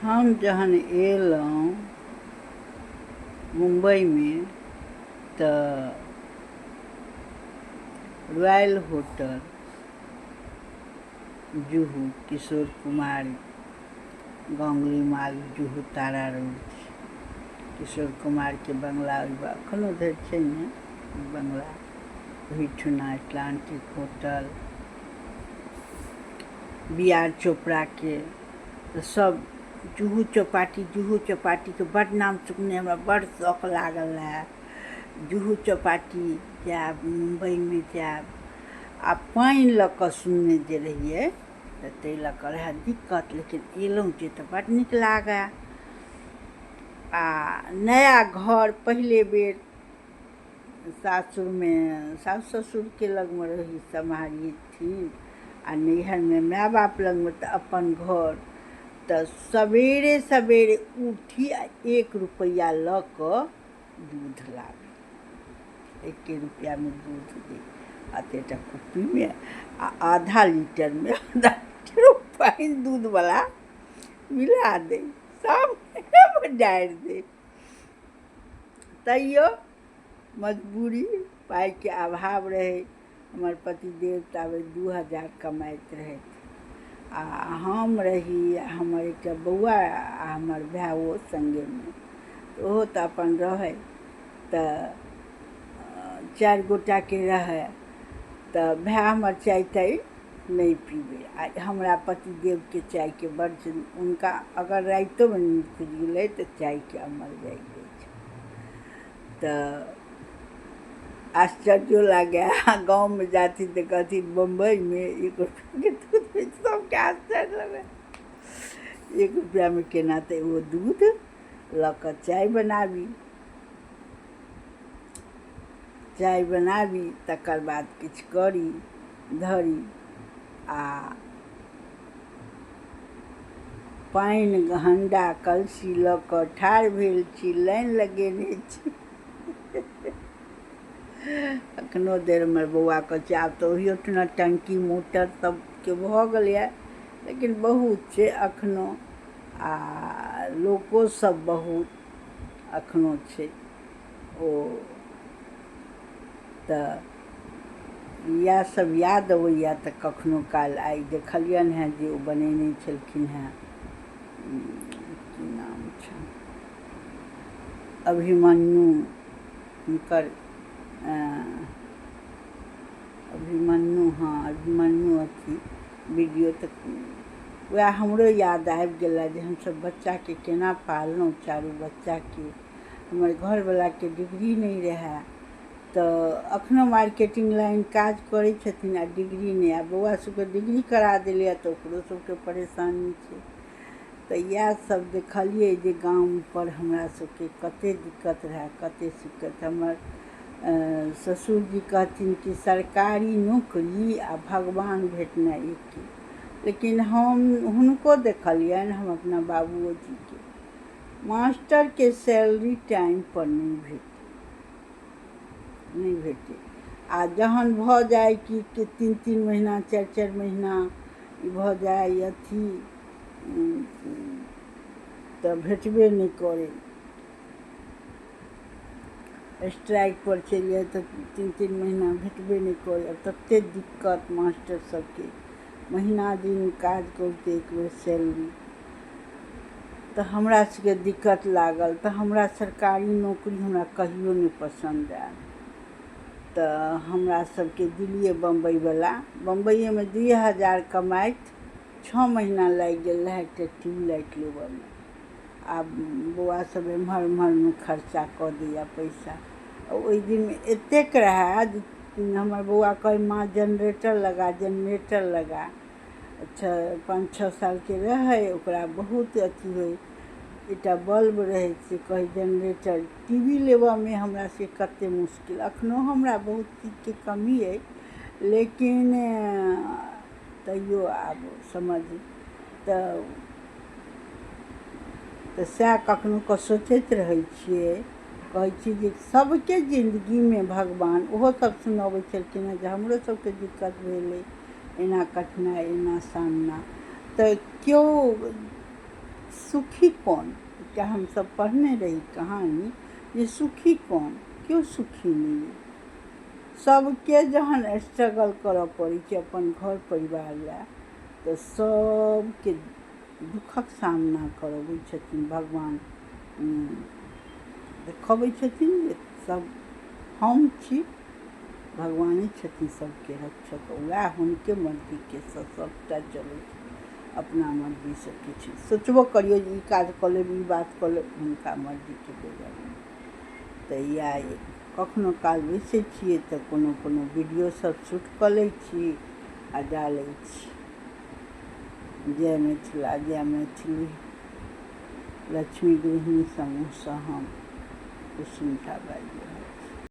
हम जहन एलहुँ मुम्बइमे तऽ रॉयल होटल जुहू, किशोर कुमार गांगुली मार्ग, जुहू तारा रोड छै। किशोर कुमारके बंगला ओहि एखनो धरि छै ने बंगला। ओहिठुना एटलांटिक होटल, बी आर चोपड़ाके तऽ सब जुहू चौपाटी। जुहू चौपाटीके बड्ड नाम सुनने हमरा बड्ड शौक लागल रहए, जुहू चौपाटी जायब, मुम्बइमे जायब। आ पानि लऽ कऽ सुनने जे रहियै तऽ ताहि लऽ कऽ रहए दिक्कत, लेकिन एलहुँ जे तऽ बड्ड नीक लागए। आ नया घर पहिले बेर सासुरमे सासु ससुरके लगमे रही, सम्हारिथिन, आ नैहरमे माय बाप लगमे, तऽ अपन घर तऽ सवेरे सवेरे उठी आ 1 रुपैआ लऽ कऽ दूध लाबी। 1 रुपैआमे दूध दै एतेटा कुप्पीमे, आ आधा लीटरमे आधा लीटर पानि दूधवला मिला दै, सामनेमे डारि दै। तैयो मजबूरी, पाइके अभाव रहै। हमर पतिदेव ताबे 2000 कमाइत रहथि, आ हम रही, हमर एकटा बौआ आ हमर भाइओ सङ्गेमे, ओहो तऽ अपन रहै। तऽ 4 गोटाके रहै। तऽ भाय हमर चाय ताय नहि पीबै, आ हमरा पतिदेवके चायके बड्ड, हुनका अगर रातिओमे नींद खुजि गेलै तऽ चायके अमल जागि जाइ छै। तऽ आश्चर्यो लागै, गाँवमे जाथिन तऽ कहथिन बम्बइमे 1 रुपैआके दूध, सबके आश्चर्य लगै, 1 रुपैआमे केना? तऽ ओ दूध लऽ कऽ चाय बनाबी, चाय बनाबी, तकर बाद किछु करी धरी। आ पानि हण्डा कलसी लऽ कऽ ठाढ़ भेल छी, लाइन लगेने छी। एखनो धरि हमर बौआ कहै छै, आब तऽ ओहियोठिना टंकी मोटर सबके भऽ गेलैए, लेकिन बहुत छै एखनो, आ लोको सब बहुत एखनो छै ओ। तऽ इएह सब याद अबैया। तऽ कखनो काल आइ देखलियनि हेँ जे ओ बनेने छलखिन हेँ, की नाम छनि, अभिमन्यु, हुनकर अभिमन्यु, हँ अभिमन्यु अथी वीडियो। तऽ वएह हमरो याद आबि गेलै जे हमसब बच्चाके केना पाललहुँ, चारू बच्चाके। हमर घरवलाके डिग्री नहि रहए, तऽ एखनो मार्केटिंग लाइन काज करै छथिन, आ डिग्री नहि। आ बौआ सबके डिग्री करा देलियै तऽ ओकरो सबके परेशानी छै। तऽ इएह सब देखलियै जे गामपर हमरा सबके कते दिक्कत रहए, कते दिक्कत। हमर ससुरजी कहथिन कि सरकारी नौकरी आ भगवान भेटनाइ एके। लेकिन हम हुनको देखलियनि, हम अपना बाबुओ जीके, मास्टरके सैलरी टाइमपर नहि भेटै, नहि भेटै। आ जहन भऽ जाइ कि 3-3 महीना 4-4 महीना भऽ जाइ अथी, तऽ भेटबे नहि करै। स्ट्राइक पर चलि जाइ तऽ 3-3 महीना भेटबे नहि करै। तते दिक्कत मास्टर सबके, महीना दिन काज करिते एक बेर सैलरी। तऽ हमरा सबके दिक्कत लागल। तऽ हमरा सरकारी नौकरी हमरा कहियो नहि पसन्द आयल। तऽ हमरा सबके दिल्लीए बम्बइवला, बम्बइएमे 2000 कमाइत, 6 महीना लागि गेल रहए एकटा ट्यूबलाइट लेबऽमे। आब बौआ सब एम्हर ओम्हरमे खर्चा कऽ दैए पैसा। ओहि दिनमे एतेक रहए जे हमर बौआ कहै, माँ जनरेटर लगा, जनरेटर लगा। अच्छा 5-6 सालके रहै, ओकरा बहुत अथी होइ, एकटा बल्ब रहै, से कहै जनरेटर। टी वी लेबऽमे हमरा से कते मुश्किल। एखनो हमरा बहुत चीजके कमी अइ, लेकिन तैयो आब समझ। तऽ सएह कखनो कऽ सोचैत रहै छियै, कहै छी जे सबके जिन्दगीमे भगवान, ओहो सब सुनबै छलखिन हेँ जे हमरो सबके दिक्कत भेलै, एना कठिनाइ, एना सामना। तऽ केओ सुखी कोन? एकटा हमसभ पढ़ने रही कहानी जे सुखी कोन? केओ सुखी नहि अइ। सभके जहन स्ट्रगल करऽ पड़ै छै अपन घर परिवार लए, तऽ सभके दुःखक सामना करबै छथिन भगवान। देखबै छथिन जे सब हम छी, भगवाने छथिन सबके रक्षक। वएह हुनके मर्जीके सबटा चलै छै, अपना मर्जीसँ किछु सोचबो करियौ जे ई काज कऽ लेब, ई बात कऽ लेब, हुनका मर्जीके बेगर नहि। तऽ इएह अइ, कखनो काल बैसै छियै तऽ कोनो कोनो वीडियो सब शूट कऽ लै छी आ डालै छी। जय मिथिला, जय मैथिली। लक्ष्मी गृहिणी समूहसँ हम कुसुम झा बाजि रहल।